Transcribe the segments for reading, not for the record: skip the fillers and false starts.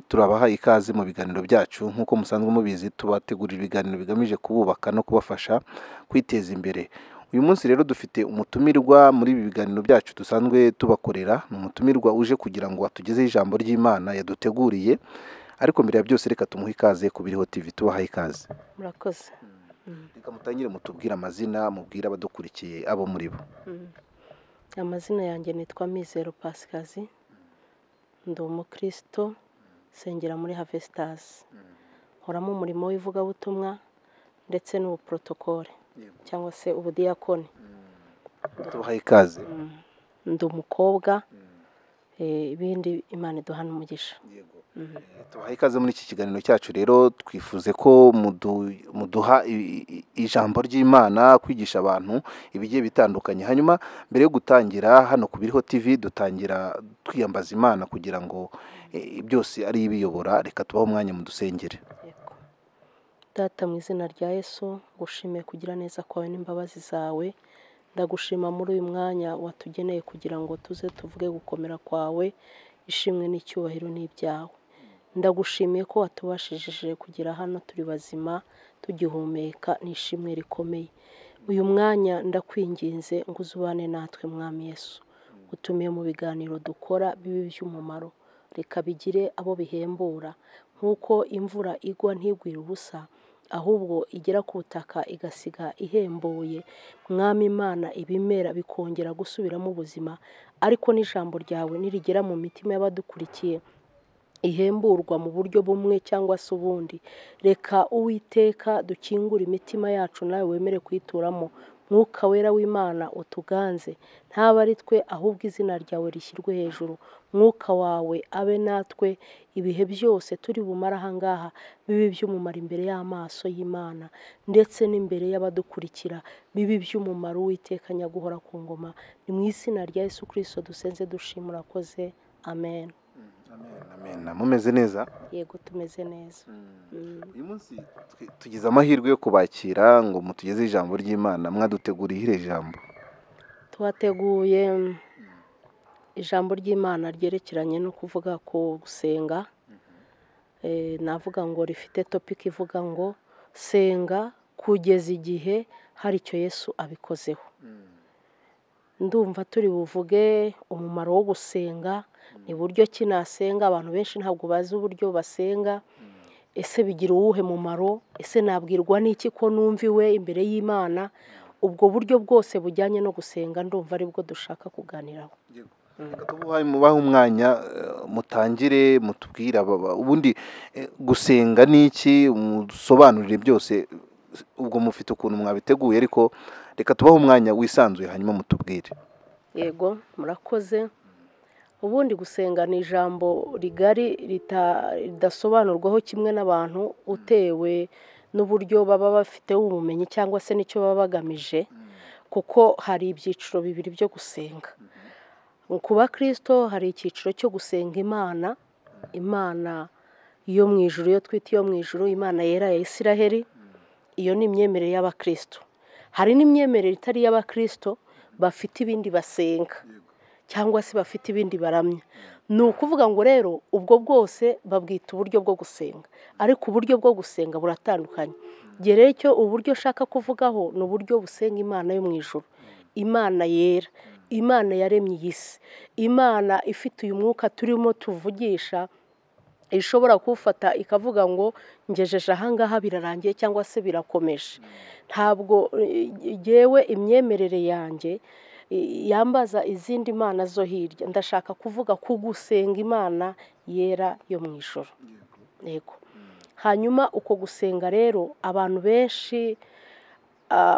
Turabaha ikaze mu biganiro byacu. Nk'uko musanzwe mubizi, tubategurira ibiganiro bigamije kububaka no kubafasha kwiteza imbere. Uyu munsi rero dufite umutumirwa muri ibi biganiro byacu dusanzwe tubakorera. Ni umutumirwa uje kugira ngo atugezeho ijambo ry'Imana yaduteguriye, ariko mbere ya byose reka tumuhe ikaze ku Biriho TV. Tubahaye ikaze. Murakoze. Reka mutangire mutubwire amazina, mubwire abadukurikiye abo muri bo. Amazina yanjye nitwa Mizero Pasikazi, ndi umukristo, nsengera muri Harvesters, nkoramo umurimo w'ivugabutumwa ndetse n'ubuprotokole cyangwa se ubudiyakoni. Tubahaye ikaze. Ndi umukobwa, ibindi Imana iduhana umugisha. Tubahaye ikaze muri iki kiganiro cyacu. Rero twifuze ko muduha ijambo ry'Imana, kwigisha abantu ibigiye bitandukanye. Hanyuma mbere yo gutangira, hano ku Biriho TV dutangira twiyambaza Imana kugira ngo byose ari ibiyobora. Reka tubahe umwanya mudusengere. Yego. Data, mu izina rya Yesu, ngushimiye kugira neza kwawe n'imbabazi zawe. Ndagushima muri uyu mwanya watugeneye kugira ngo tuze tuvuge gukomera kwawe, ishimwe n'icyubahiro n'ibyawe. Ndagushimiye ko watubashije kugera hano turi bazima, tugihumeka, ni ishimwe rikomeye. Uyu mwanya ndakwinginze ngo uzubane natwe, Mwami Yesu. Utumiye mu biganiro dukora bibe iby'umumaro, reka bigire abo bihembura, nk'uko imvura igwa ntigwire ubusa, ahubwo igera ku butaka igasiga ihembuye. Mwami Imana, ibimera bikongera gusubiramo ubuzima, ariko n'ijambo ryawe nirigera mu mitima y'abadukurikiye ihemburwa mu buryo bumwe cyangwa se ubundi. Reka Uwiteka dukingure imitima yacu, nawe wemere kuyituramo. Mwuka Wera w'Imana utuganze, ntaba ari twe ahubwo izina ryawe rishyirwe hejuru. Mwuka wawe abe natwe ibihe byose turi bumare aha ngaha, bibe iby'umumaro imbere y'amaso y'Imana ndetse n'imbere y'abadukurikira, bibe iby'umumaro, Uwiteka nyaguhora ku ngoma. Ni mu izina rya Yesu Kristo dusenze dushima, urakoze, amen. Amen. Mumeze neza? Yego, tumeze neza. Uyu munsi tugize amahirwe yo kubakira ngo mutugeze ijambo ry'Imana. Mwaduteguriye iri jambo? Twateguye ijambo ry'Imana ryerekeranye no kuvuga ku gusenga. Navuga ngo rifite topic ivuga ngo senga kugeza igihe hari icyo Yesu abikozeho. Ndumva turi buvuge umumaro wo gusenga, ni buryo ki nasenga. Abantu benshi ntabwo bazi uburyo basenga. Ese bigira uwuhe mumaro? Ese nabwirwa n'iki ko numviwe imbere y'Imana? Ubwo buryo bwose bujyanye no gusenga ndumva aribwo dushaka kuganiraho. Reka tubahe umwanya, mutangire mutubwire ubundi gusenga ni iki, musobanurire byose. Ubwo mufite ukuntu mwabiteguye, ariko reka tubahe umwanya wisanzuye hanyuma mutubwire. Yego, murakoze. Ubundi gusenga ni ijambo rigari ridasobanurwaho kimwe n'abantu, utewe n'uburyo baba bafite ubumenyi cyangwa se n'icyo baba bagamije, kuko hari ibyiciro bibiri byo gusenga. Ku bakristo hari icyiciro cyo gusenga Imana, Imana yo mu ijuru, iyo twita iyo mu ijuru, Imana yera ya Isiraheli. Iyo ni imyemerere y'abakristo. Hari n'imyemerere itari iy'abakristo, bafite ibindi basenga cyangwa se bafite ibindi baramya. Ni ukuvuga ngo rero ubwo bwose babwita uburyo bwo gusenga, ariko uburyo bwo gusenga buratandukanye. Njye rero icyo uburyo nshaka kuvugaho ni uburyo busenga Imana yo mu ijuru, Imana yera, Imana yaremye iyi si, Imana ifite uyu mwuka turimo tuvugisha, ishobora kuwufata ikavuga ngo ngejeje aha ngaha birarangiye cyangwa se birakomeje. Ntabwo yewe imyemerere yanjye yambaza izindi mana zo hirya, ndashaka kuvuga ku gusenga Imana yera yo mu ijuru. Yego. Hanyuma uko gusenga rero, abantu benshi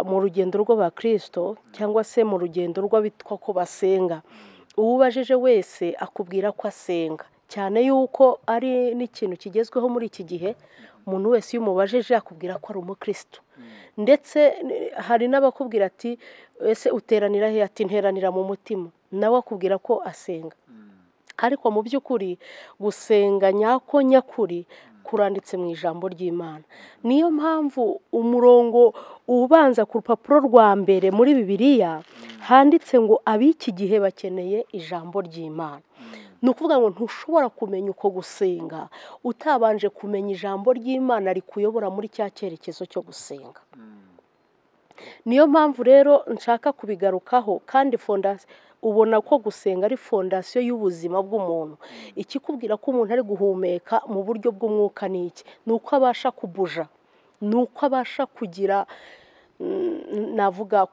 mu rugendo rw'abakristo cyangwa se mu rugendo rw'abitwa ko basenga, uwubajije wese akubwira ko asenga, cyane yuko ari n'ikintu kigezweho muri iki gihe. Umuntu wese iyo umubajije akubwira ko ari umukristo, ndetse hari n'abakubwira ati ese uteranira he? Ati nteranira mu mutima, nawe akubwira ko asenga. Ariko mu by'ukuri gusenga nyako nyakuri kuranditse mu ijambo ry'Imana. Niyo mpamvu umurongo ubanza ku rupapuro rwa mbere muri Bibiliya handitse ngo ab'iki gihe bakeneye ijambo ry'Imana. Ni ukuvuga ngo ntushobora kumenya uko gusenga utabanje kumenya ijambo ry'Imana rikuyobora muri cya cyerekezo cyo gusenga. Niyo mpamvu rero nshaka kubigarukaho, kandi fondasiyo ubona ko gusenga ari fondasiyo y'ubuzima bw'umuntu. Ikikubwira ko umuntu ari guhumeka mu buryo bw'umwuka ni iki? Ni uko abasha kubuja, ni uko abasha kugira, navuga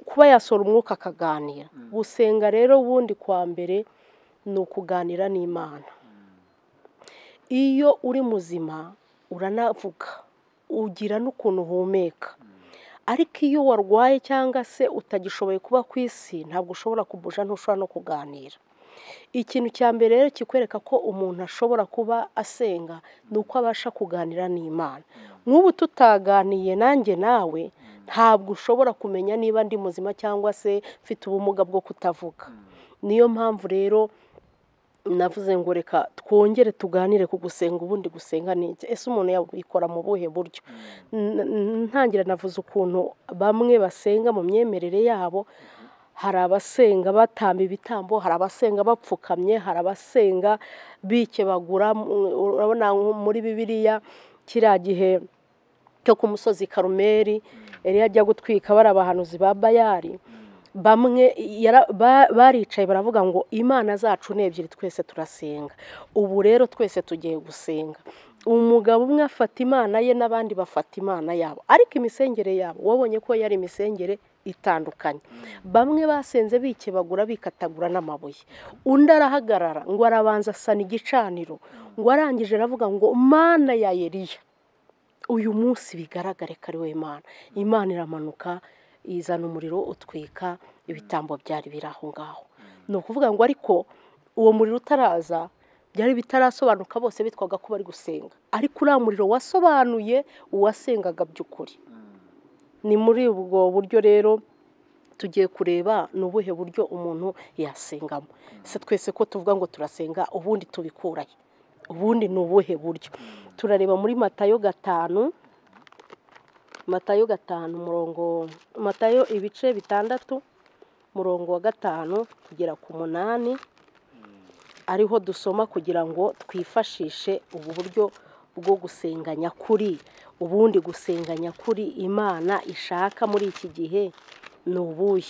kuba yasohora umwuka akaganira. Gusenga rero ubundi kwa mbere ni ukuganira n'Imana. Iyo uri muzima uranavuga, ugira n'ukuntu uhumeka. Ariko iyo warwaye cyangwa se utagishoboye kuba ku isi, ntabwo ushobora kubuja, ntushobora no kuganira. Ikintu cya mbere rero kikwereka ko umuntu ashobora kuba asenga ni uko abasha kuganira n'Imana. Nk'ubu tutaganiye nanjye nawe, ntabwo ushobora kumenya niba ndi muzima cyangwa se mfite ubumuga bwo kutavuga. Niyo mpamvu rero navuze ngo reka twongere tuganire ku gusenga. Ubundi gusenga ni iki? Ese umuntu yabikora mu buhe buryo? Ntangira navuze ukuntu bamwe basenga mu myemerere yabo. Hari abasenga batamba ibitambo, hari abasenga bapfukamye, hari abasenga bikebagura. Urabona muri Bibiliya kiriya gihe cyo ku musozi Karumeli, Eliya ajya gutwika bari abahanuzi ba Bayali, bamwe baricaye baravuga ngo imana zacu ni ebyiri, twese turasenga, ubu rero twese tugiye gusenga. Umugabo umwe afata imana ye n'abandi bafata imana yabo, ariko imisengere yabo wabonye ko yari imisengere itandukanye. Bamwe basenze bikebagura bikatagura n'amabuye, undi arahagarara ngo arabanza asana igicaniro, ngo arangije aravuga ngo Mana ya Eliya, uyu munsi bigaragare ko ari we Imana. Imana iramanuka izana umuriro utwika ibitambo byari biri aho ngaho. Ni ukuvuga ngo ariko uwo muriro utaraza byari bitarasobanuka, bose bitwaga ko bari gusenga, ariko uriya muriro wasobanuye uwasengaga by'ukuri. Ni muri ubwo buryo rero tugiye kureba ni ubuhe buryo umuntu yasengamo. Se twese ko tuvuga ngo turasenga, ubundi tubikurahe? Ubundi ni ubuhe buryo? Turareba muri Matayo 5, Matayo 5 murongo, Matayo ibice 6 murongo wa 5 kugera ku 8, ariho dusoma kugira ngo twifashishe ubu buryo bwo gusenga nyakuri. Ubundi gusenga nyakuri Imana ishaka muri iki gihe ni ubuhe?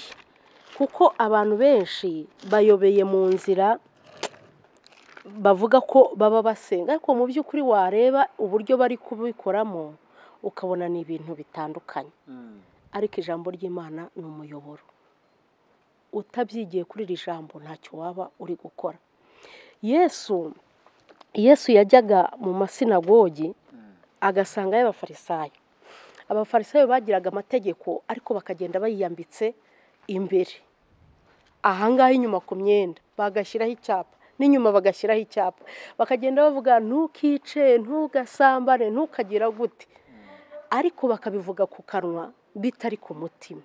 Kuko abantu benshi bayobeye mu nzira, bavuga ko baba basenga, ariko mu by'ukuri wareba uburyo bari kubikoramo ukabona ni ibintu bitandukanye. Ariko ijambo ry'Imana ni umuyoboro. Utabyigiye kuri iri jambo ntacyo waba uri gukora. Yesu yajyaga mu masinagogi agasanga y'abafarisayo. Abafarisayo bagiraga amategeko, ariko bakagenda bayiyambitse imbere, ahangaha inyuma ku myenda bagashyiraho icyapa, n'inyuma bagashyiraho icyapa, bakagenda bavuga ntukice, ntugasambane, ntukagira gute, ariko bakabivuga ku kanwa bitari ku mutima.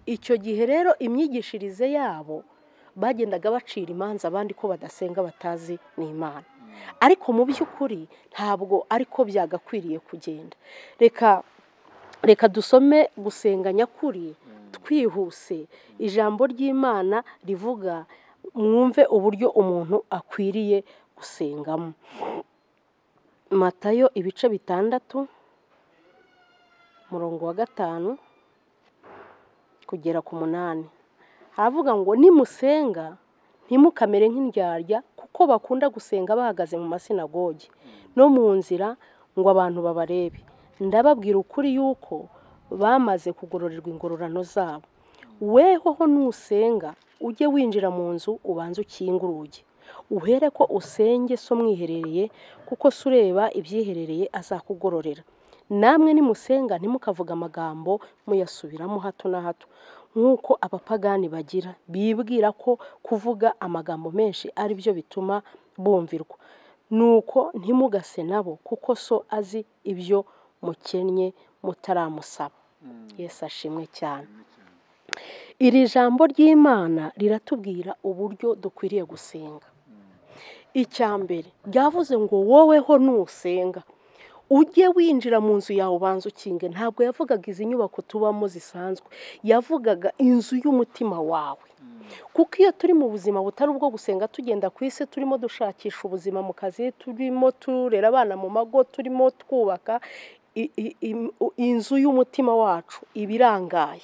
Icyo gihe rero imyigishirize yabo bagendaga bacira imanza abandi ko badasenga batazi n'Imana. Ariko mu by'ukuri ntabwo ariko byagakwiriye kugenda. Reka dusome gusenga nyakuri twihuse. Ijambo ry'Imana rivuga, mwumve uburyo umuntu akwiriye gusengamo. Matayo ibice 6 murongo wa 5 kugera ku 8. Haravuga ngo nimusenga ntimukamere nk'indyarya, kuko bakunda gusenga bahagaze mu masinagogi no mu nzira ngo abantu babarebe. Ndababwira ukuri yuko bamaze kugororerwa ingororano zabo. Wehoho nusenga ujye winjira mu nzu ubanze ukinge urugi, uhere ko usenge so mwiherereye, kuko se ureba ibyiherereye azakugororera. Namwe nimusenga ntimukavuga amagambo muyasubiramo hato na hato, nk'uko abapagani bagira, bibwira ko kuvuga amagambo menshi ari byo bituma bumvirwa. Nuko ntimugase nabo, kuko so azi ibyo mukennye mutaramusaba. Yesu ashimwe cyane. Iri jambo ry'Imana riratubwira uburyo dukwiriye gusenga. Icya mbere ryavuze ngo woweho nusenga ujye winjira mu nzu yawe ubanze ukinge. Ntabwo yavugaga izi nyubako tubamo zisanzwe, yavugaga inzu y'umutima wawe. Kuko iyo turi mu buzima butari ubwo gusenga, tugenda ku isi turimo dushakisha ubuzima mu kazi, turimo turera abana mu mago, turimo twubaka inzu y'umutima wacu iba irangaye.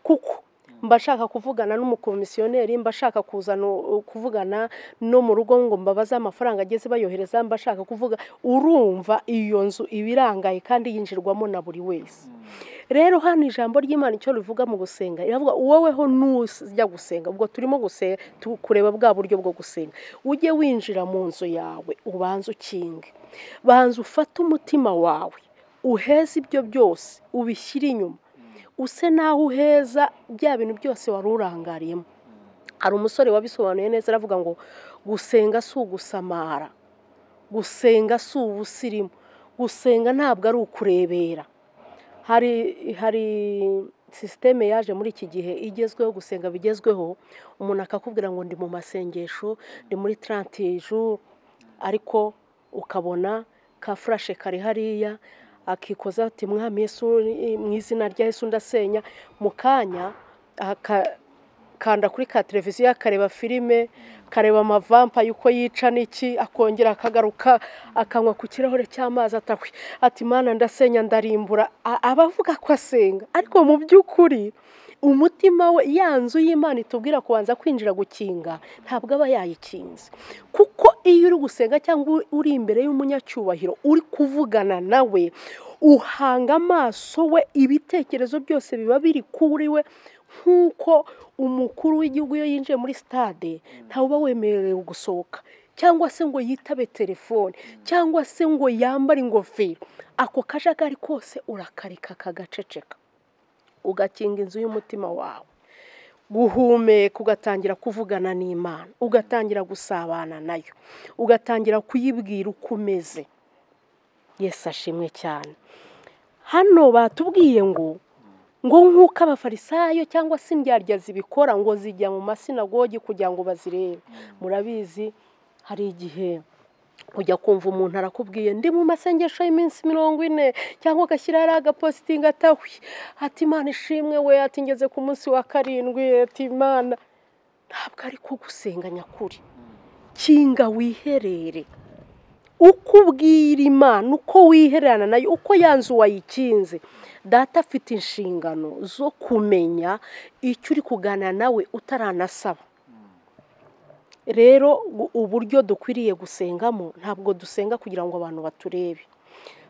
Kuko mba nshaka kuvugana n'umukomisiyoneri, mba nshaka kuzana kuvugana no mu rugo ngo mbabaze amafaranga ageze bayohereza, mba nshaka kuvuga, urumva iyo nzu iba irangaye kandi yinjirwamo na buri wese. Rero hano ijambo ry'Imana icyo rivuga mu gusenga, riravuga woweho nujya gusenga, ubwo turimo kureba bwa buryo bwo gusenga, ujye winjira mu nzu yawe ubanze ukinge, banza ufate umutima wawe uheze ibyo byose ubishyire inyuma, use naho uheza bya bintu byose wari urangariyemo. Hari umusore wabisobanuye neza aravuga ngo gusenga si ugusamara, gusenga si ubusirimu, gusenga ntabwo ari ukurebera. Hari sisiteme yaje muri iki gihe igezweho, gusenga bigezweho, umuntu akakubwira ngo ndi mu masengesho, ndi muri 30 jours, ariko ukabona ka furashe kari hariya, akikoza ati Mwami Yesu, mu izina rya Yesu ndasenya, mu kanya akakanda kuri ka televiziyo akareba filime, akareba amavampa y'uko yica n'iki, akongera akagaruka akanywa ku kirahure cy'amazi atahwi ati Mana ndasenya ndarimbura. Aba avuga ko asenga, ariko mu by'ukuri umutima we, ya nzu y'Imana itubwira kubanza kwinjira gukinga, ntabwo aba yayikinze. Kuko iyo uri gusenga cyangwa uri imbere y'umunyacyubahiro uri kuvugana nawe, uhanga amaso we, ibitekerezo byose biba biri kuri we. Nk'uko umukuru w'igihugu iyo yinjiye muri stade ntawe uba wemerewe gusohoka, cyangwa se ngo yitabe telefone, cyangwa se ngo yambare ingofero, ako kajagari kose urakareka kagaceceka, ugakinga inzu y'umutima wawe, guhumeka, ugatangira kuvugana n'Imana, ugatangira gusabana nayo, ugatangira kuyibwira uko umeze. Yesu ashimwe cyane. Hano batubwiye ngo nk'uko abafarisayo cyangwa se indyarya zibikora, ngo zijya mu masinagogi kugira ngo bazirebe. Murabizi hari igihe ujya kumva umuntu arakubwiye ndi mu masengesho y'iminsi 40, cyangwa agashyira hariya agapositingi atahwi ati Imana ishimwe we, ati ngeze ku munsi wa 7, ati Imana. Ntabwo ari ko gusenga nyakuri. Kinga wiherere, uko ubwira Imana, uko wihererana nayo, uko ya nzu wayikinze. Data afite inshingano zo kumenya icyo uri kuganira nawe utaranasaba. Rero uburyo dukwiriye gusengamo, ntabwo dusenga kugira ngo abantu baturebe.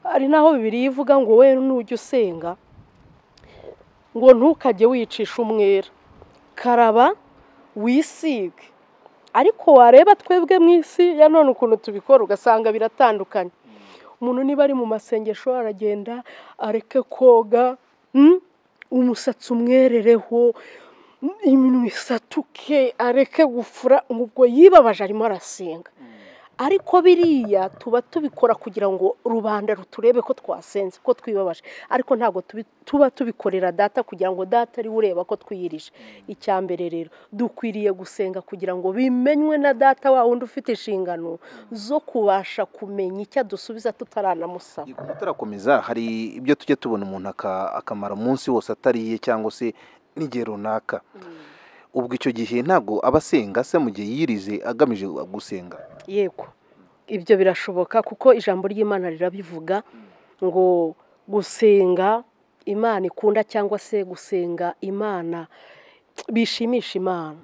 Hari naho Bibiliya ivuga ngo we nujya usenga ngo ntukajye wicisha umwera, karaba wisige. Ariko wareba twebwe mu isi ya none ukuntu tubikora ugasanga biratandukanye. Umuntu niba ari mu masengesho aragenda areke koga, umusatsi umwerereho, iminwa isatuke, areke gufura, ubwo yibabaje arimo arasenga. Ariko biriya tuba tubikora kugira ngo rubanda ruturebe ko twasenze, ko twibabaje, ariko ntabwo tuba tubikorera data kugira ngo data ari ureba ko twiyirije. Icya mbere rero dukwiriye gusenga kugira ngo bimenywe na data wa wundi ufite inshingano zo kubasha kumenya icyo adusubiza tutaranamusaba. Tutarakomeza, hari ibyo tujya tubona umuntu akamara umunsi wose atariye cyangwa se n'igihe runaka. Ubwo icyo gihe ntabwo aba asenga se mu gihe yirize agamije gusenga? Yego, ibyo birashoboka kuko ijambo ry'Imana rirabivuga ngo gusenga Imana ikunda cyangwa se gusenga Imana bishimisha Imana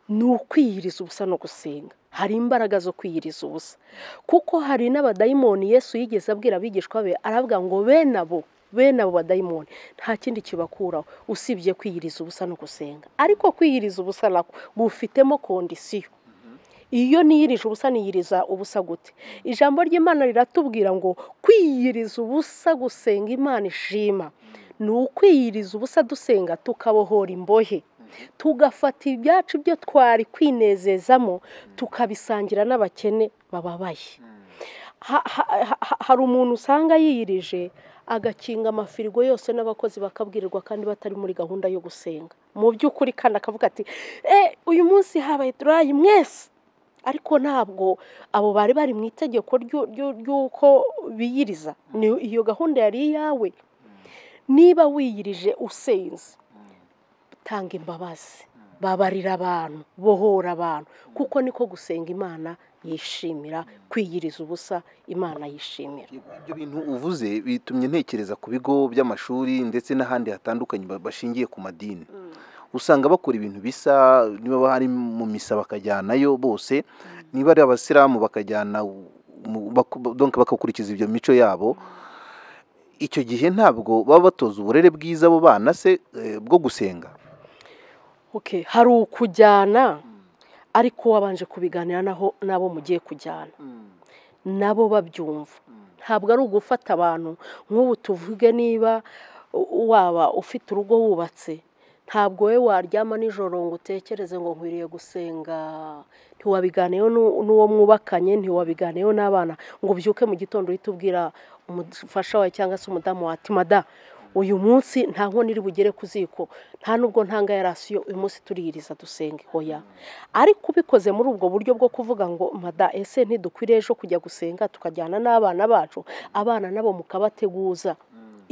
ni ukwiyiriza ubusa no gusenga. Hari imbaraga zo kwiyiriza ubusa, kuko hari n'abadayimoni Yesu yigeze abwira abigishwa be, aravuga ngo bene abo badayimoni nta kindi kibakuraho usibye kwiyiriza ubusa no gusenga. Ariko kwiyiriza ubusa nako gufitemo kondisiyo. Iyo niyirije ubusa, niyiriza ubusa gute? Ijambo ry'Imana riratubwira ngo kwiyiriza ubusa gusenga Imana ishima ni ukwiyiriza ubusa dusenga tukabohora imbohe, tugafata ibyacu byo twari kwinezezamo tukabisangira n'abakene bababaye. Hari umuntu usanga yiyirije agakinga amafirigo yose n'abakozi bakabwirirwa kandi batari muri gahunda yo gusenga. Mu by'ukuri kandi akavuga ati uyu munsi habaye durayi mwese, ariko ntabwo abo bari bari mu itegeko ry'uko biyiriza. Iyo gahunda yari iyawe. Niba wiyirije usenze, tanga imbabazi, Babarira abantu, bohora abantu, kuko niko gusenga Imana yishimira, kwiyiriza ubusa Imana yishimira. Ibyo bintu uvuze bitumye ntekereza ku bigo by'amashuri ndetse n'ahandi hatandukanye bashingiye ku madini. Usanga bakora ibintu bisa, niba bari mu misa bakajyanayo bose, niba ari abasilamu bakajyana, donc bakakurikiza ibyo mico yabo. Icyo gihe ntabwo baba batoza uburere bwiza abo bana se bwo gusenga? Okay, hari ukujyana ariko wabanje kubiganira naho nabo mugiye kujyana, nabo babyumva. Ntabwo ari ugufata abantu nk'ubu tuvuge niba waba ufite urugo wubatse, ntabwo we waryama nijoro ngo utekereze ngo nkwiriye gusenga, ntiwabiganiyeho n'uwo mwubakanye, ntiwabiganiyeho n'abana, ngo ubyuke mu gitondo uhite ubwira umufasha wawe cyangwa se umudamu wawe ati mada, uyu munsi nta nkono iri bugere ku ziko, nta nubwo ntanga ya rasiyo, uyu munsi turiyiriza dusenge. Hoya. Ariko ubikoze muri ubwo buryo bwo kuvuga ngo mada, ese ntidukwiriye ejo kujya gusenga tukajyana n'abana bacu, abana nabo mukabateguza,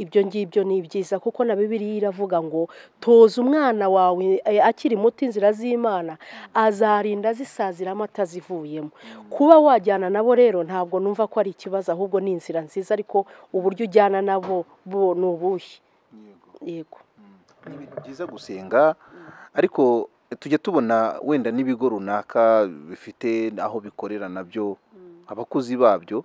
ibyo ngibyo ni byiza, kuko na Bibiliya iravuga ngo toza umwana wawe akiri muto inzira z'Imana, azarinda azisaziramo atazivuyemo. Kuba wajyana nabo rero ntabwo numva ko ari ikibazo, ahubwo ni inzira nziza, ariko uburyo ujyana nabo bo ni ubuhe? Yego. Ni ibintu byiza gusenga, ariko tujya tubona wenda n'ibigo runaka bifite aho bikorera nabyo, abakozi babyo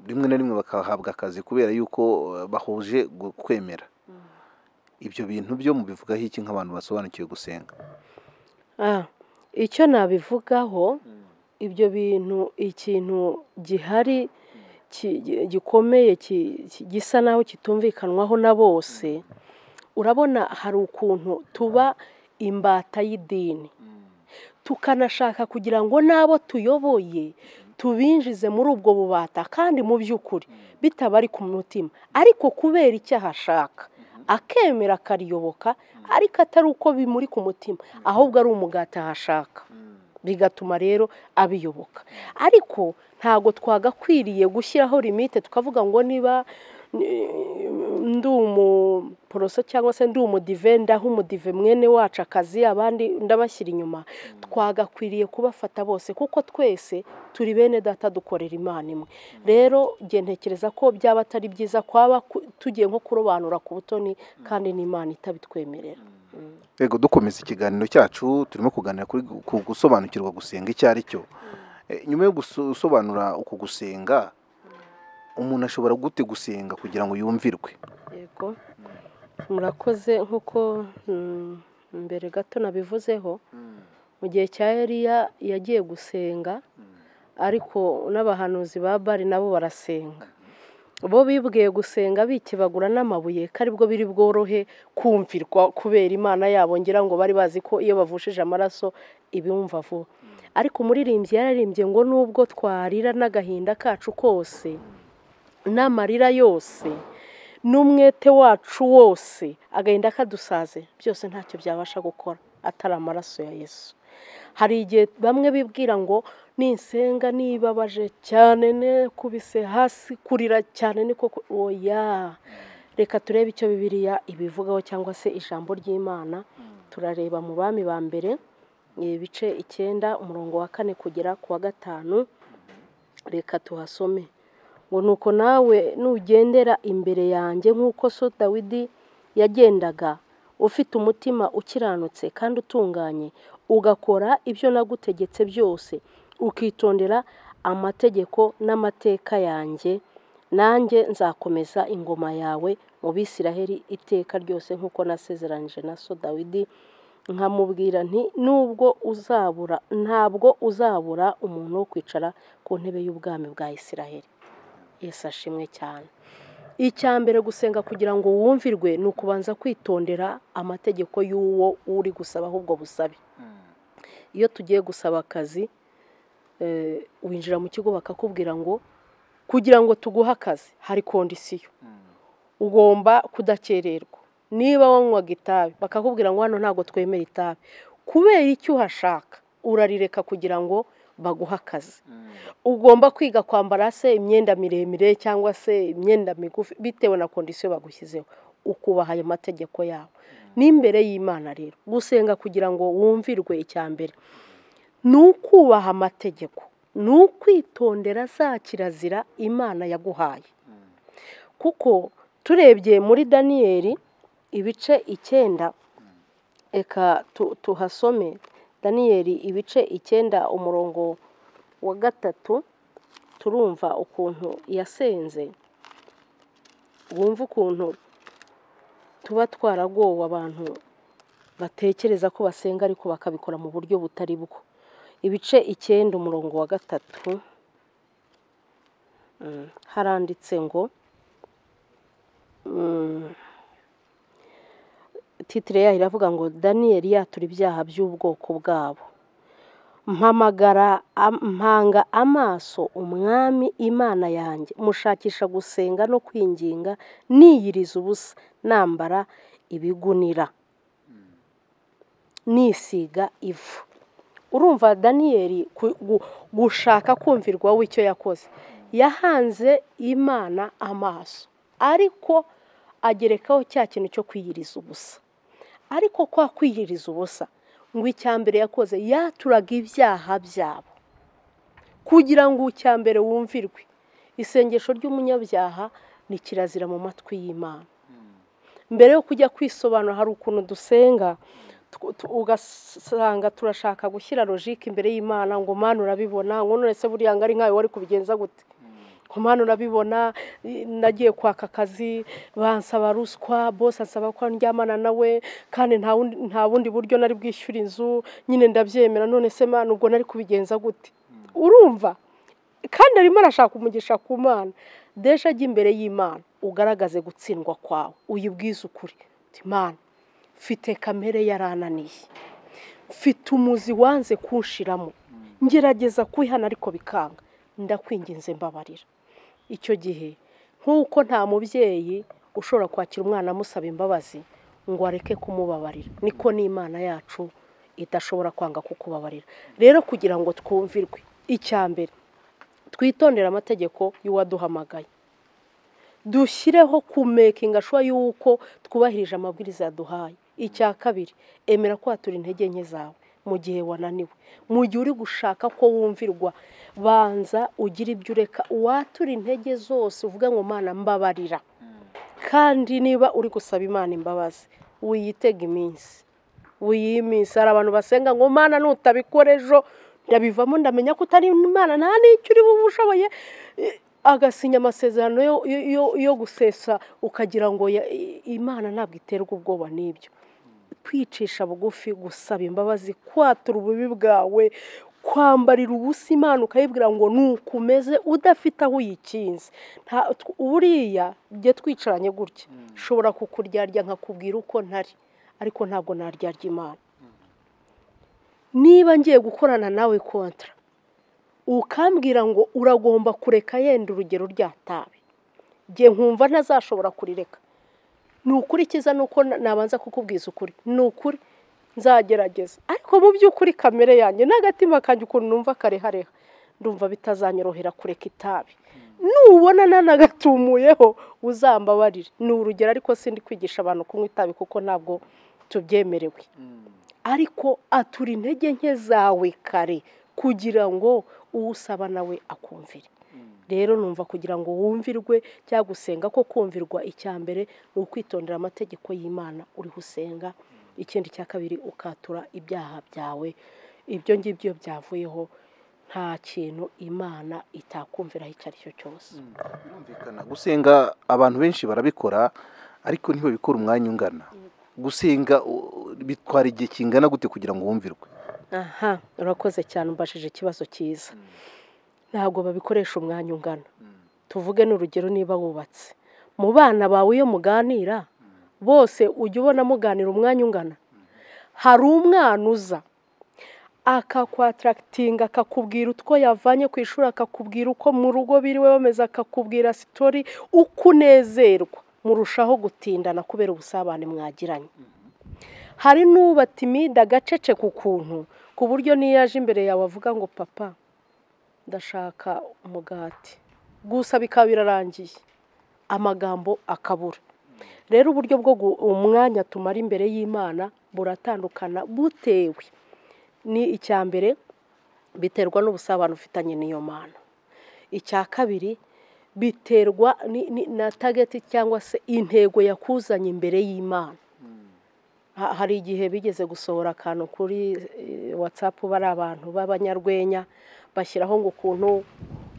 rimwe na rimwe bakahabwa akazi kubera yuko bahuje kwemera. Ibyo bintu byo mubivugaho iki nk'abantu basobanukiwe gusenga? Icyo nabivugaho, ibyo bintu ikintu gihari gikomeye gisa naho kitumvikanwaho na bose. Urabona hari ukuntu tuba imbata y'idini, tukanashaka kugira ngo n'abo tuyoboye tubinjize muri ubwo bubata, kandi mu by'ukuri bitaba ari ku mutima, ariko kubera icyaha ashaka akemera akariyoboka, ariko atari uko bimuri ku mutima, ahubwo ari umugati ahashaka, bigatuma rero abiyoboka. Ariko ntago twagakwiriye gushyiraho limite tukavuga ngo niba ndi umuporoso cyangwa se ndi umudive, ndaha umudive mwene wacu akazi, abandi ndabashyira inyuma. Twagakwiriye kubafata bose, kuko twese turi bene data, dukorera Imana imwe. Rero njye ntekereza ko byaba atari byiza kwaba tugiye nko kurobanura ku butoni, kandi n'Imana itabitwemerera. Yego, dukomeza ikiganiro cyacu, turimo kuganira kuri ku gusobanukirwa gusenga icyo ari cyo. Nyuma yo gusobanura uku gusenga, umuntu ashobora gute gusenga kugira ngo yumvirwe? Yego, murakoze. Nk'uko mbere gato nabivuzeho, mu gihe cya Eliya yagiye gusenga, ariko n'abahanuzi ba Bali nabo barasenga. Bo bibwiye gusenga bikebagura n'amabuye, ko aribwo biri bworohe kumvirwa kubera Imana yabo, ngira ngo bari bazi ko iyo bavushije amaraso ibumva vuba. Ariko umuririmbyi yararimbye ngo nubwo twarira n'agahinda kacu kose, n'amarira yose, n'umwete wacu wose, agahinda kadusaze, byose ntacyo byabasha gukora atari amaraso ya Yesu. Hari igihe bamwe bibwira ngo ninsenga nibabaje cyane, nekubise hasi, kurira cyane niko oya. Reka turebe icyo Bibiliya ibivugaho cyangwa se ijambo ry'Imana. Turareba mu Bami ba mbere ibice 9 umurongo wa 4 kugera ku wa 5. Reka tuhasome. Ngo nuko nawe nugendera imbere yanjye nk'uko so Dawidi yagendaga, ufite umutima ukiranutse kandi utunganye, ugakora ibyo nagutegetse byose, ukitondera amategeko n'amateka yanjye, nanjye nzakomeza ingoma yawe mu Bisiraheli iteka ryose, nk'uko nasezeranije na so Dawidi, nkamubwira nti nubwo uzabura, ntabwo uzabura umuntu wo kwicara ku ntebe y'ubwami bwa Isiraheli. Yesu ashimwe cyane. Icya mbere gusenga kugira ngo wumvirwe ni ukubanza kwitondera amategeko y'uwo uri gusaba ahubwo busabe. Iyo tugiye gusaba akazi, winjira mu kigo bakakubwira ngo kugira ngo tuguhe akazi hari kondisiyo, ugomba kudakererwa. Niba wanywaga itabi bakakubwira ngo hano ntabwo twemera itabi, kubera icyo uhashaka urarireka kugira ngo baguha akazi. Ugomba kwiga kwambara se imyenda miremire cyangwa se imyenda migufi bitewe na kondisiyo bagushyizeho. ukubaha ayo mategeko yawe. N'imbere y'Imana rero gusenga kugira ngo wumvirwe, icya mbere ni ukubaha amategeko, ni ukwitondera za kirazira Imana yaguhaye. Kuko turebye muri Daniyeli ibice 9, reka tuhasome. Daniyeli ibice 9 umurongo wa 3, turumva ukuntu yasenze, wumva ukuntu tuba twaragowe abantu batekereza ko basenga ariko bakabikora mu buryo butari bwo. Ibice 9 umurongo wa 3 haranditse ngo, titire yayo iravuga ngo Daniyeli yatura ibyaha by'ubwoko bwabo. Mpamagara mpanga amaso umwami Imana yanjye, mushakisha gusenga no kwinginga, niyiriza ubusa, nambara ibigunira, nisiga ivu. Urumva Daniyeli gushaka kumvirwa w'icyo yakoze, yahanze Imana amaso, ariko agerekaho cya kintu cyo kwiyiriza ubusa. Ariko kwa kwiyiriza ubusa, ngo icya mbere yakoze yaturaga ibyaha byabo kugira ngo icya mbere wumvirwe. Isengesho ry'umunyabyaha ni kirazira mu matwi y'Imana. Mbere yo kujya kwisobanura, hari ukuntu dusenga ugasanga turashaka gushyira logique imbere y'Imana, ngo Mana urabibona, ngo none se buriya ngo ari nkawe wari kubigenza gute, ngo Mana urabibona, nagiye kwaka akazi bansaba ruswa, bose ansaba ko ndyamana nawe, kandi nta bundi buryo nari bwishyura inzu, nyine ndabyemera, none se Mana ubwo nari kubigenza gute? Urumva kandi arimo arashaka umugisha ku Mana. Desha ajya imbere y'Imana ugaragaze gutsindwa kwawe, uyibwize ukuri, uti Mana mfite kamere yarananiye, mfite umuzi wanze kunshiramo, ngerageza kwihana ariko bikanga, ndakwinginze mbabarira. Icyo gihe nk'uko nta mubyeyi ushobora kwakira umwana amusaba imbabazi ngo areke kumubabarira, niko n'Imana yacu idashobora kwanga kukubabarira. Rero kugira ngo twumvirwe, icya mbere twitondere amategeko y'uwaduhamagaye, dushyireho kumekinga shuwa y'uko twubahirije amabwiriza yaduhaye. Icya kabiri, emera kwatura intege nke zawe mu gihe wananiwe, mu gihe uri gushaka ko wumvirwa, banza ugire ibyo ureka, watura intege zose uvuga ngo Mana mbabarira. Kandi niba uri gusaba Imana imbabazi, wiyitega iminsi, wiyihe iminsi. Hari abantu basenga ngo Mana nutabikora ejo ndabivamo, ndamenya ko utari Imana, nta n'icyo uri bube ushoboye, agasinya amasezerano yo gusesa, ukagira ngo Imana ntabwo iterwa ubwoba n'ibyo. Kwicisha bugufi, gusaba imbabazi, kwatura ububi bwawe, kwambarira ubusa Imana ukayibwira ngo nuko umeze, udafite aho uyikinze. Buriya jye twicaranye gutya, nshobora kukuryarya nkakubwira uko ntari, ariko ntabwo naryarya Imana. Niba ngiye gukorana nawe kontra, ukambwira ngo uragomba kureka yenda urugero rya tabi, jye nkumva ntazashobora kurireka, ni ukuri kiza nuko nabanza kukubwiza ukuri, ni ukuri nzagerageza, ariko mu by'ukuri kamere yanjye n'agatima kanjye ukuntu numva karehareha, ndumva bitazanyorohera kureka itabi. Nubona nanagatumuyeho uzambabarire. Ni urugero, ariko sindi kwigisha abantu kunywa itabi kuko ntabwo tubyemerewe, ariko atura intege nke zawe kare kugira ngo uwusaba nawe akumvire. Rero numva kugira ngo wumvirwe cyangwa gusenga ko kumvirwa, icya mbere ni ukwitondera amategeko y'Imana uriho usenga, ikindi cya kabiri ukatura ibyaha byawe. Ibyo ngibyo byavuyeho nta kintu Imana itakumviraho icyo ari cyo cyose. Birumvikana gusenga abantu benshi barabikora, ariko ntibabikora umwanya ungana. Gusenga bitwara igihe kingana gute kugira ngo wumvirwe? Aha, urakoze cyane, umbajije ikibazo cyiza. Ntabwo babikoresha umwanya ungana. Tuvuge n'urugero, niba wubatse, mu bana bawe iyo muganira bose ujya ubona muganira umwanya ungana. Hari umwana uza akakwatarakitinga, akakubwira utwo yavanye ku ishuri, akakubwira uko mu rugo biriwe bameze, akakubwira sitori, uko unezerwa, murushaho gutindana kubera ubusabane mwagiranye. Hari n'uba timide agaceceka ukuntu, ku buryo n'iyo aje imbere yawe avuga ngo papa ndashaka umugati, gusa bikaba birarangiye, amagambo akabura. Rero uburyo bwo umwanya tumara imbere y'Imana buratandukana butewe ni icya mbere biterwa n'ubusabane ufitanye n'iyo Mana. Icya kabiri biterwa na tageti cyangwa se intego yakuzanye imbere y'Imana. Hari igihe bigeze gusohora akantu kuri WhatsApp, bari abantu b'abanyarwenya bashyiraho ngo ukuntu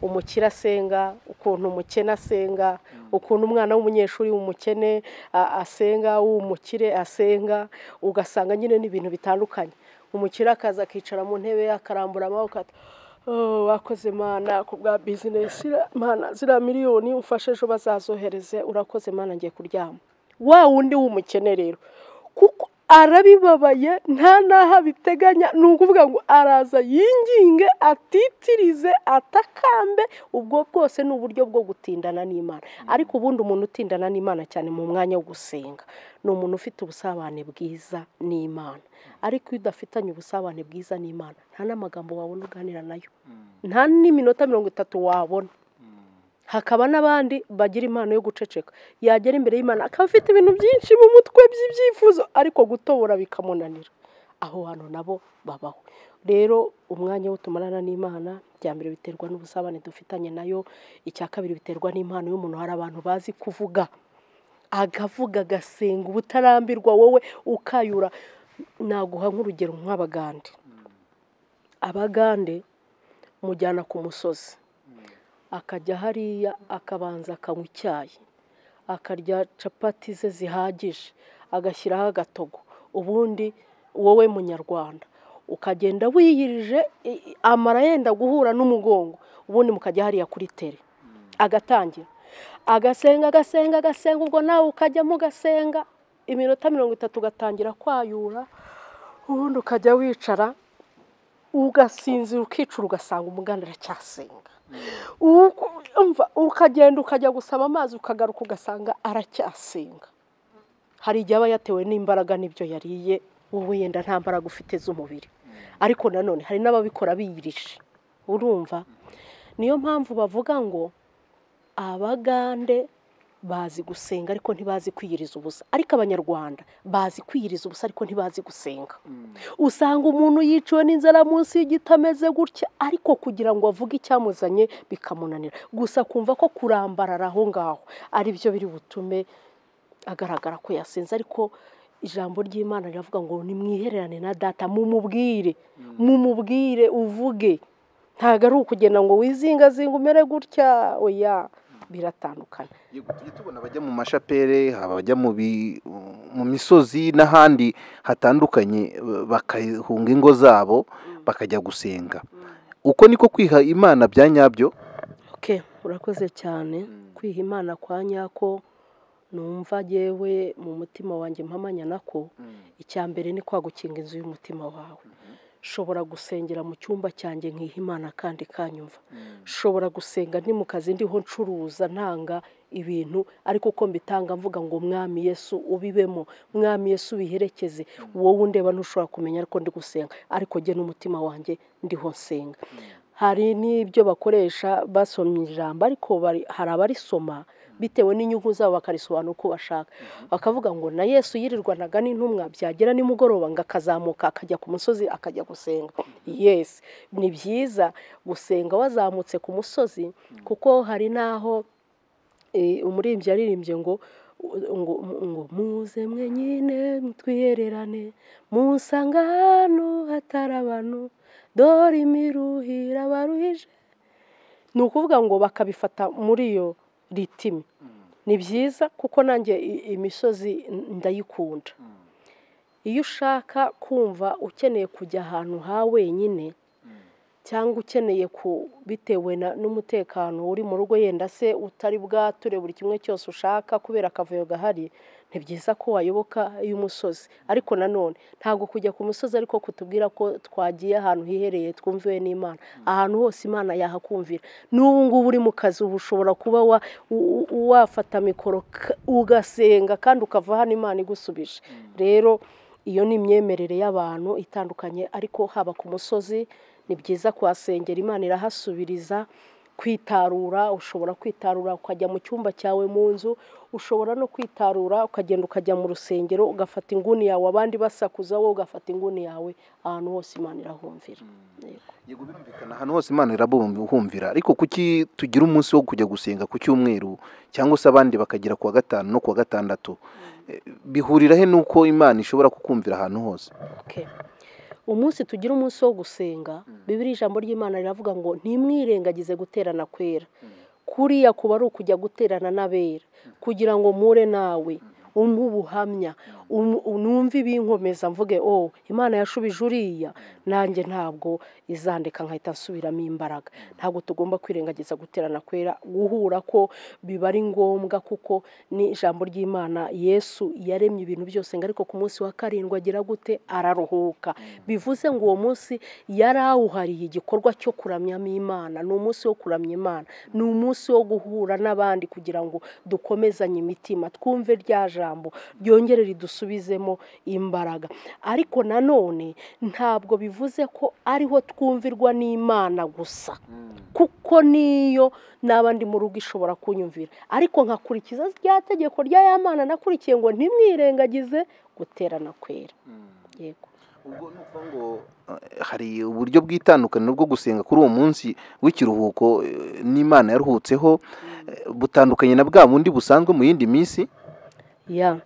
umukire asenga, ukuntu umukene asenga, ukuntu umwana w'umunyeshuri w'umukene asenga, uw'umukire asenga, ugasanga nyine n'ibintu bitandukanye. Umukire akaza akicara mu ntebe akarambura amaboko ati wakoze Mana ku bwa bizinesi, Mana ziriya miliyoni umfashe ejo bazazohereze, urakoze Mana ngiye kuryama. Wa wundi w'umukene rero kuko arabibabaye nta n'aho abiteganya, ni ukuvuga ngo araza yinginge, atitirize, atakambe. Ubwo bwose ni uburyo bwo gutindana n'Imana. Ariko ubundi umuntu utindana n'Imana cyane mu mwanya wo gusenga ni umuntu ufite ubusabane bwiza n'Imana. Ariko iyo udafitanye ubusabane bwiza n'Imana, nta n'amagambo wabona uganira nayo, nta n'iminota 30 wabona. Hakaba n'abandi bagira impano yo guceceka, yagera imbere y'Imana akaba afite ibintu byinshi mu mutwe by'ibyifuzo, ariko gutobora bikamunanira. Aho hantu nabo babaho. Rero umwanya wo tumarana n'Imana, bya mbere biterwa n'ubusabane dufitanye nayo, icya kabiri biterwa n'impano y'umuntu. Hari abantu bazi kuvuga, agavuga agasenga ubutarambirwa, wowe ukayura. Naguha nk'urugero nk'Abagande. Abagande mujyana ku musozi, akajya hariya akabanza akanywa icyayi, akarya capati ze zihagije, agashyiraho agatogo. Ubundi wowe munyarwanda ukagenda wiyirije, amara yenda guhura n'umugongo, ubundi mukajya hariya kuri tere, agatangira agasenga agasenga agasenga, ubwo nawe ukajyamo ugasenga iminota 30 ugatangira kwayura, ubundi ukajya wicara ugasinzira ukicura, ugasanga umuganda aracyasenga. Ukagenda ukajya gusaba amazi, ukagaruka ugasanga aracyasenga. Hari igihe aba yatewe n'imbaraga n'ibyo yariye, wowe yenda nta mbaraga ufite z'umubiri. Ariko nanone hari n'ababikora biyirije, urumva. Niyo mpamvu bavuga ngo Abagande bazi gusenga ariko ntibazi kwiyiriza ubusa, ariko Abanyarwanda bazi kwiyiriza ubusa ariko ntibazi gusenga. Usanga umuntu yiciwe n'inzara munsi y'igiti ameze gutya, ariko kugira ngo avuge icyamuzanye bikamunanira. Gusa kumva ko kurambarara aho ngaho ari byo biri butume agaragara ko yasenze. Ariko ijambo ry'Imana riravuga ngo nimwihererane na data, mumubwire, mumubwire, uvuge. Ntabwo ari ukugenda ngo wizingazinga umere gutya, oya, biratandukana. Yego, tujye tubona abajya mu mashapere, abajya mu misozi n'ahandi hatandukanye, bakahunga ingo zabo bakajya gusenga. Uko niko kwiha Imana bya nyabyo? Okay, urakoze cyane. Kwiha Imana kwa nyako numva yewe mu mutima wanjye mpamanya nako, icya mbere ni kwa gukinga inzu y'umutima wawe. Shobora gusengera mu cyumba cyanjye nkiha Imana kandi kanyumva. Shobora gusenga ndi mu kazi ndiho ncuruza ntanga ibintu, ariko uko mbitanga mvuga ngo Mwami Yesu ubibemo, Mwami Yesu biherekeze. Wowe undeba ntushobora kumenya ariko ndi gusenga, ariko jye n'umutima wanjye ndiho nsenga. Hari n'ibyo bakoresha basomye ijambo, ariko hari abarisoma bitewe n'inyungu zabo bakarisobanura uko bashaka. Bakavuga ngo na Yesu yirirwanaga n'intumwa, byagera nimugoroba ngo akazamuka akajya ku musozi akajya gusenga. Yes, ni byiza gusenga wazamutse ku musozi, kuko hari n'aho umuririmbyi yaririmbye ngo ngo muze mwenyine twihererane musangano hatari abantu, dore imiruhira baruhije. Ni ukuvuga ngo bakabifata muri iyo ritime. Ni byiza kuko nanjye imisozi ndayikunda. Iyo ushaka kumva ukeneye kujya ahantu ha wenyine, cyangwa ukeneye bitewe n'umutekano uri mu rugo, yenda se utari bwature buri kimwe cyose ushaka kubera akavuyo gahari, ni byiza ko wayoboka y'umusozi. Ariko nanone ntabwo kujya ku musozi ariko kutubwira ko twagiye ahantu hihereye twumviwe n'Imana. Ahantu hose Imana yahakumvira. N'ubu ngubu uri mu kazi uba ushobora kuba wafata mikoro ugasenga kandi ukava hano Imana igusubije. Rero iyo ni imyemerere y'abantu itandukanye, ariko haba ku musozi ni byiza kuhasengera, Imana irahasubiriza. Kwitarura, ushobora kwitarura ukajya mu cyumba cyawe mu nzu, ushobora no kwitarura ukagenda ukajya mu rusengero ugafata inguni yawe, abandi basakuza wowe ugafata inguni yawe, ahantu hose Imana irahumvira. Yego, birumvikana ahantu hose Imana irahumvira, ariko kuki tugira umunsi wo kujya gusenga ku cyumweru cyangwa se abandi bakagera ku wa gatanu no ku wa gatandatu? Bihurira he nuko Imana ishobora kukumvira ahantu hose? Umunsi tugira umunsi wo gusenga, Bibiliya ijambo ry'Imana riravuga ngo ntimwirengagize guterana kwera. Kuriya kuba ari ukujya guterana n'abera kugira ngo mpure nawe, umpe ubuhamya, numve ibinkomeza, mvuge oh Imana yashubije uriya, nanjye ntabwo izandeka nkahita nsubiramo imbaraga. Ntabwo tugomba kwirengagiza guterana kwera, guhura ko biba ari ngombwa, kuko ni ijambo ry'Imana. Yesu yaremye ibintu byose ngo ariko ku munsi wa karindwi agira gute? Araruhuka. Bivuze ngo uwo munsi yari awuhariye igikorwa cyo kuramyamo Imana. Ni umunsi wo kuramya Imana, ni umunsi wo guhura n'abandi kugira ngo dukomezanye imitima, twumve rya jambo ryongere ridusubizemo imbaraga. Ariko nanone ntabwo bivuze ko ariho twumvirwa n'Imana gusa, kuko niyo naba ndi mu rugo ishobora kunyumvira, ariko nkakurikiza rya tegeko rya ya Mana nakurikiye ngo ntimwirengagize guterana kwera. Yego. Ubwo ni ukuvuga ngo hari uburyo bw'itandukaniro bwo gusenga kuri uwo munsi w'ikiruhuko n'Imana yaruhutseho, butandukanye na bwa bundi busanzwe mu yindi minsi. Ya,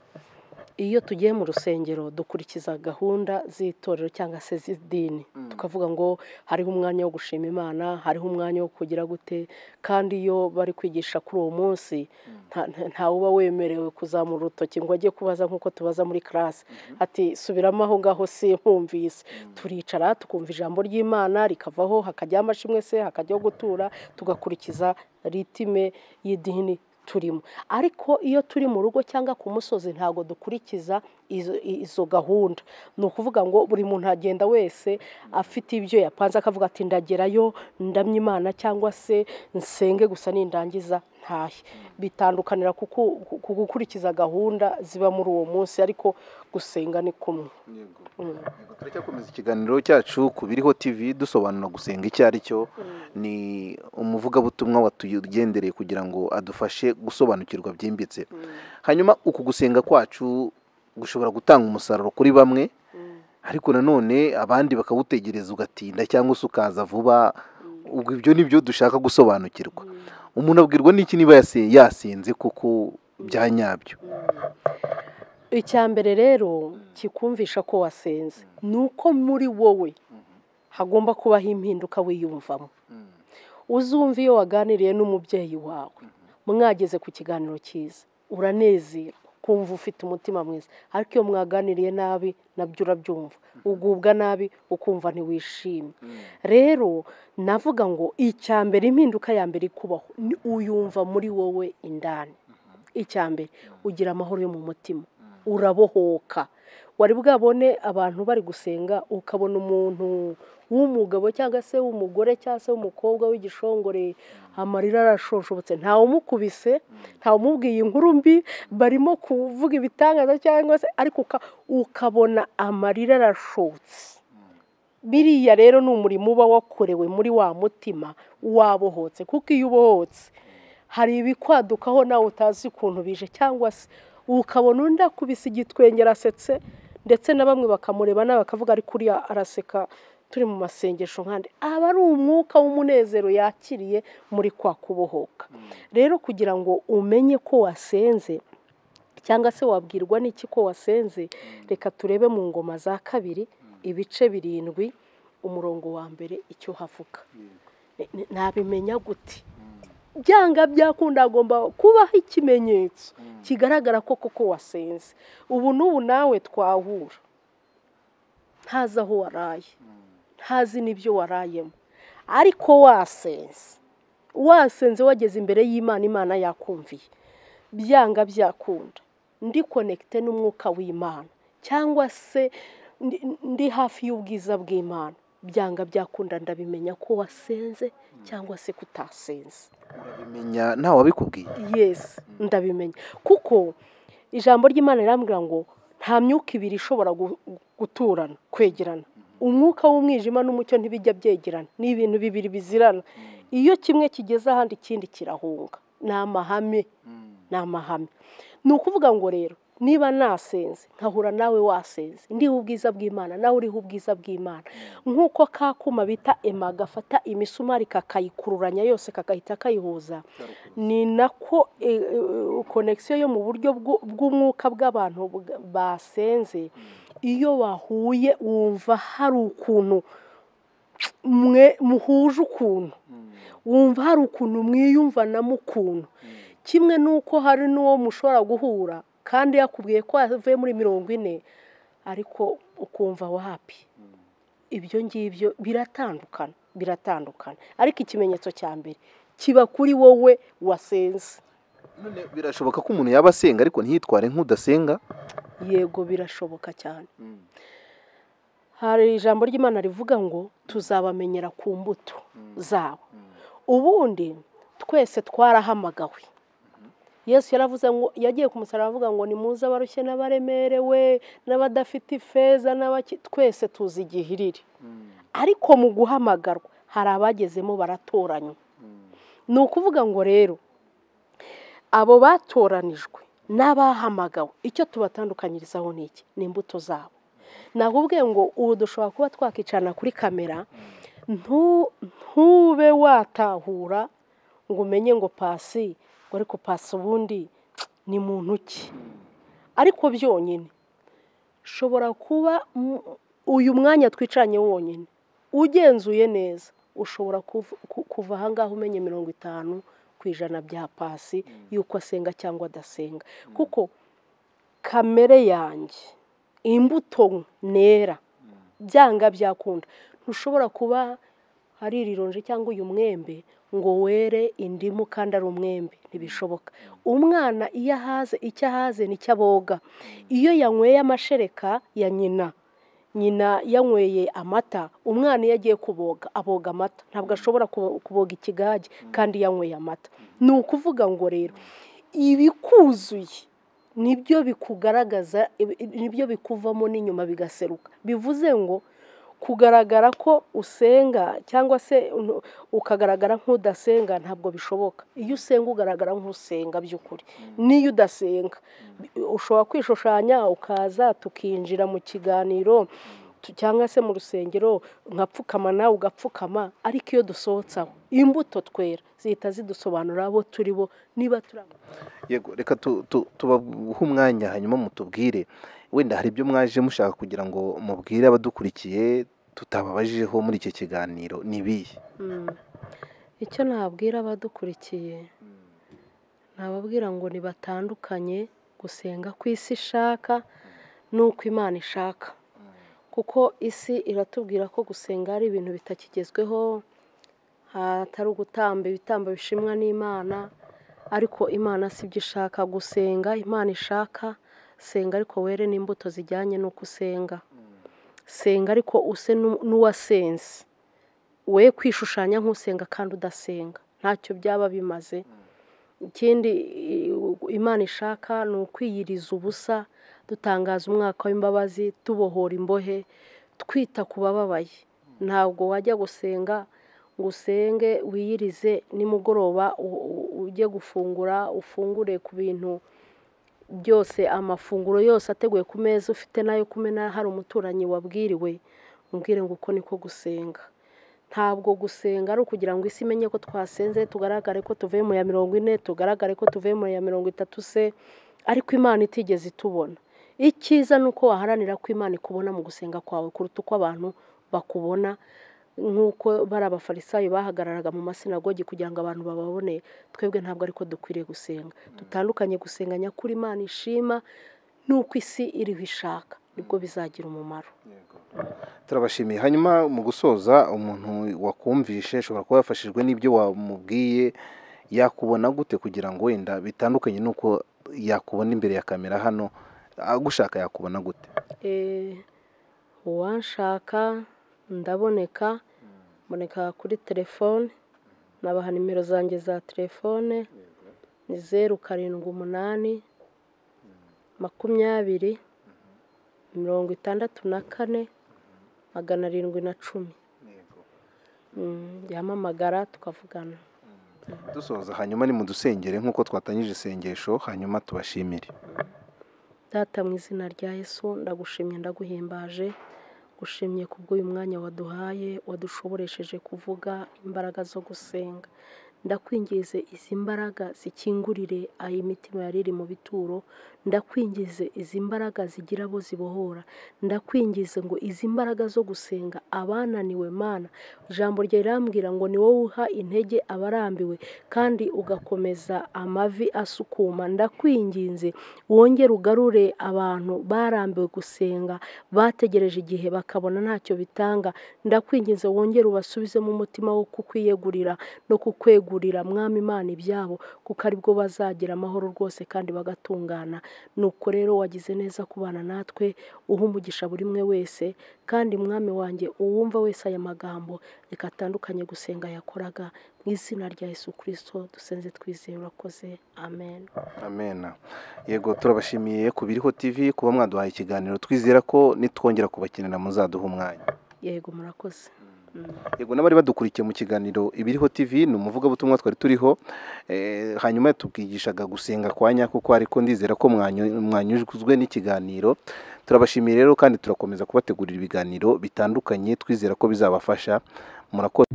iyo tugiye mu rusengero dukurikiza gahunda z'itorero cyangwa se z'idini, tukavuga ngo hariho umwanya wo gushima Imana, hariho umwanya wo kugira gute. Kandi iyo bari kwigisha kuri uwo munsi ntawuba wemerewe kuzamura urutoki ngo ajye kubaza nk'uko tubaza muri classe, ati subiramo aho ngaho simwumvise. Turicara tukumva ijambo ry'Imana rikavaho, hakajyaho amashimwe se, hakajyaho gutura, tugakurikiza ritime y'idini turimo. Ariko iyo turi mu rugo cyangwa ku musozi ntabwo dukurikiza izo gahunda. Ni ukuvuga ngo buri muntu agenda wese afite ibyo yapanze, akavuga ati ndagerayo ndamye Imana cyangwa se nsenge gusa nindangiza ntahe. Bitandukanira ku gukurikiza gahunda ziba muri uwo munsi, ariko gusenga ni kumwe. Turacyakomeza ikiganiro cyacu ku Biriho TV dusobanura gusenga icyo ari cyo. Ni umuvugabutumwa watugendereye kugira ngo adufashe gusobanukirwa byimbitse. Hanyuma uku gusenga kwacu gushobora gutanga umusaruro kuri bamwe, ariko nanone abandi bakawutegereza ugatinda cyangwa se ukaza vuba. Ubwo ibyo nibyo dushaka gusobanukirwa. Umuntu abwirwa n'iki niba yasenze kuko bya nyabyo? Icya mbere rero kikumvisha ko wasenze ni uko muri wowe hagomba kubaho impinduka wiyumvamo. Uzumva iyo waganiriye n'umubyeyi wawe mwageze ku kiganiro cyiza, uranezerwa, kumva ufite umutima mwiza. Ariko iyo mwaganiriye nabi nabyo urabyumva, ugubwa nabi, ukumva ntiwishimye. Rero navuga ngo icya mbere, impinduka ya mbere ikubaho uyumva muri wowe indani. Icya mbere ugira amahoro yo mu mutima, urabohoka. Wari bwabone abantu bari gusenga ukabona umuntu w'umugabo cyangwa se w'umugore cyangwa se w'umukobwa w'igishongore, amarira arashonshobotse, ntawe umukubise, ntawe umubwiye inkuru mbi, barimo kuvuga ibitangaza cyangwa se, ariko ukabona amarira arashotse. Biriya rero ni umurimo uba wakorewe muri wa mutima wabohotse, kuko iyo ubohotse hari ibikwadukaho nawe utazi ukuntu bije, cyangwa se ukabona undi akubise igitwenge arasetse, ndetse na bamwe bakamureba nawe bakavuga ariko uriya araseka turi mu masengesho nkandi. Aba ari umwuka w'umunezero yakiriye muri kwa kubohoka. Rero kugira ngo umenye ko wasenze cyangwa se wabwirwa n'iki ko wasenze, reka turebe mu Ngoma za kabiri ibice 7 umurongo wa mbere icyo havuga. Nabimenya gute? Byanga byakunda agomba kubaho ikimenyetso kigaragara ko koko wasenze. Ubu n'ubu nawe twahura, ntazi aho waraye, ntazi n'ibyo warayemo, ariko wasenze, wasenze wageze imbere y'Imana, Imana yakumviye. Byanga byakunda ndi connecté n'umwuka w'Imana cyangwa se ndi hafi y'ubwiza bw'Imana, byanga byakunda ndabimenya ko wasenze cyangwa se kutasenze. Urabimenya ntawe wabikubwiye? Yes, ndabimenya, kuko ijambo ry'Imana rirambwira ngo nta myuka ibiri ishobora guturana, kwegerana. Umwuka w'umwijima n'umucyo ntibijya byegerana, ni ibintu bibiri bizirana. Iyo kimwe kigeze ahandi ikindi kirahunga. Ni amahame, ni amahame. Ni ukuvuga ngo rero niba nasenze nkahura nawe wasenze, ndiho ubwiza bw'Imana nawe uriho ubwiza bw'Imana, nk'uko ka kuma bita ema gafata imisumari kakayikururanya yose kakahita kayihuza, ni nako konegisiyo yo mu buryo bw'umwuka bw'abantu basenze, iyo bahuye wumva hari ukuntu mwe muhuje ukuntu, wumva hari ukuntu mwiyumvanamo ukuntu. Kimwe n'uko hari n'uwo mushobora guhura kandi yakubwiye ko avuye muri 40 ariko ukumva wapi. Ibyo ngibyo biratandukana, biratandukana. Ariko ikimenyetso cya mbere kiba kuri wowe wasenze. None birashoboka ko umuntu yaba asenga ariko ntiyitware nk'udasenga? Yego, birashoboka cyane. Hari ijambo ry'Imana rivuga ngo tuzabamenyera ku mbuto zabo. Ubundi twese twarahamagawe. Yesu yaravuze ngo, yagiye ku musaraba avuga ngo nimuze abarushye n'abaremerewe n'abadafite ifeza n'abaki, twese tuzi igihiriri. Ariko mu guhamagarwa hari abagezemo baratoranywa. Ni ukuvuga ngo rero abo batoranijwe n'abahamagawe, icyo tubatandukanyirizaho ni iki? Ni imbuto zabo. Nakubwiye ngo ubu dushobora kuba twakicarana kuri kamera, ntube watahura ngo umenye ngo Pasi, ngo ariko Pasi ubundi ni muntu ki? Ariko byonyine ushobora kuba uyu mwanya twicaranye wonyine ugenzuye neza, ushobora kuva aha ngaha umenye 50% bya Pasi yuko asenga cyangwa adasenga. Kuko kamere yanjye, imbuto nera, byanga byakunda, ntushobora kuba ari irironje cyangwa uyu mwembe ngo were indimu kandi ari umwembe, ntibishoboka. Umwana iyo ahaze, icyo ahaze nicyo aboga. Iyo yanyweye amashereka ya nyina, nyina yanyweye amata, umwana iyo agiye kuboga aboga amata, ntabwo ashobora kuboga ikigage kandi yanyweye amata. Ni ukuvuga ngo rero ibikuzuye nibyo bikugaragaza, nibyo bikuvamo n'inyuma bigaseruka. Bivuze ngo kugaragara ko usenga cyangwa se ukagaragara nk'udasenga ntabwo bishoboka. Iyo usenga ugaragara nk'usenga by'ukuri. N'iyo udasenga ushobora kwishushanya ukaza tukinjira mu kiganiro cyangwa se mu rusengero, nkapfukama nawe ugapfukama, ariko iyo dusohotse aho imbuto twera zihita zidusobanura abo turi bo niba turi. Yego, reka tubahe umwanya hanyuma mutubwire wenda hari ibyo mwaje mushaka kugira ngo mubwire abadukurikiye tutababajijeho muri iki kiganiro, ni ibihe? Icyo nabwira abadukurikiye, nababwira ngo nibatandukanye gusenga ku isi ishaka n'uko Imana ishaka. Kuko isi iratubwira ko gusenga ari ibintu bitakigezweho, hatari ugutamba ibitambo bishimwa n'Imana, ariko Imana si byo ishaka. Gusenga Imana ishaka, senga ariko were n'imbuto zijyanye n'uko usenga. Senga ariko use n'uwasenze, we kwishushanya nk'usenga kandi udasenga, ntacyo byaba bimaze. Ikindi Imana ishaka ni ukwiyiriza ubusa, dutangaza umwaka w'imbabazi, tubohora imbohe, twita ku bababaye. Ntabwo wajya gusenga ngo usenge wiyirize, nimugoroba ujye gufungura, ufungure ku bintu byose, amafunguro yose ateguye ku meza ufite nayo kumena, hari umuturanyi wabwiriwe, umbwire ngo uko niko gusenga. Ntabwo gusenga ari ukugira ngo isi imenye ko twasenze, tugaragare ko tuvuye mu ya 40, tugaragare ko tuvuye mu ya 30 se, ariko Imana itigeze itubona. Icyiza ni uko waharanira ko Imana ikubona mu gusenga kwawe kuruta uko abantu bakubona, nk'uko bari abafarisayo bahagararaga mu masinagogi kugira ngo abantu bababone. Twebwe ntabwo ariko dukwiriye gusenga. Dutandukanye gusenga nyakuri Imana ishima n'uko isi iriho ishaka, nibwo bizagira umumaro. Turabashimiye. Hanyuma mu gusoza, umuntu wakumvishe ashobora kuba yafashijwe n'ibyo wamubwiye, yakubona gute kugira ngo wenda bitandukanye n'uko yakubona imbere ya kamera hano, agushaka yakubona gute? Uwanshaka ndaboneka, mboneka kuri telefone, nabaha nimero zanjye za telefone, ni 0 7 8 20 64 710. Yampamagara tukavugana. Dusoza hanyuma ni mudusengere nk'uko twatangije isengesho, hanyuma tubashimire. Data, mu izina rya Yesu, ndagushimye, ndaguhimbaje, gushimye kubw'uyu mwanya waduhaye, wadushoboresheje kuvuga imbaraga zo gusenga. Ndakwingize izi mbaraga zikingurire ayi mitima yari iri mu bituro, ndakwingize izi mbaraga zigira abo zibohora, ndakwingize ngo izi mbaraga zo gusenga abananiwe. Mana, ijambo ryawe rirambwira ngo ni wowe uha intege abarambiwe kandi ugakomeza amavi asukuma. Ndakwinginze wongere ugarure abantu barambiwe gusenga, bategereje igihe bakabona ntacyo bitanga. Ndakwinginze wongere ubasubizemo umutima wo kukwiyegurira no kukwegurira, Mwami Imana, ibyabo, kuko aribwo bazagira amahoro rwose kandi bagatungana. Nuko rero wagize neza kubana natwe, uha umugisha buri umwe wese, kandi Mwami wanjye, uwumva wese aya magambo reka atandukanye gusenga yakoraga. Mu izina rya Yesu Kristo dusenze twizeye, urakoze, amen. Amen. Yego, turabashimiye ku Biriho TV kuba mwaduhaye ikiganiro, twizera ko nitwongera kubakenera muzaduha umwanya. Yego, murakoze. Yego, n'abari badukurikiye mu kiganiro Ibiriho TV, ni umuvugabutumwa twari turiho, hanyuma yatubwigishaga gusenga kwa nyako, ariko ndizera ko mwanyuzwe n'ikiganiro. Turabashimiye rero kandi turakomeza kubategurira ibiganiro bitandukanye, twizera ko bizabafasha. Murakoze.